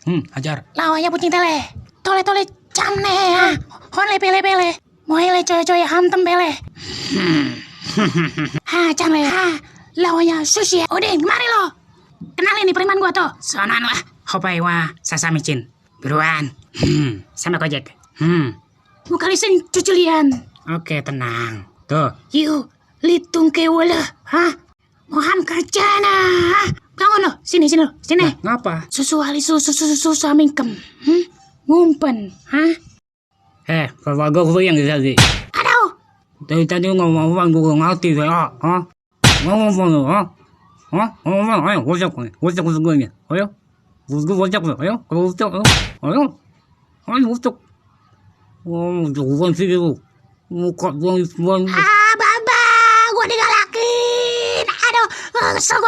Hajar. Lawanya puting tele. Tole camne ya. Hon pele. Moile coy hantem pele. Camle. Lawanya sushi. Udin, kemari lo. Kenalin nih preman gua tuh. Sonan lah. Hopai wa sasamicin. Buruan. Sama kojek. Mukalisin cuculian. Oke, tenang. Tuh. Yuk, litung ke wala. Moham kerjana. Bangun lo, sini. Nah, ngapa? Susu amingkem. Ngumpen, Kalau gue yang jadi. Aduh. Dari tadi ngomong gue ngerti ya. Ngomong lo, ngomong, ayo, gocek gue nya. Ayo. Gue gocek lo, ayo. Kalau gocek lo. Ayo, gocek. Jangan sih lu. Muka buang. Baba, gua digalakin. Aduh, kesel.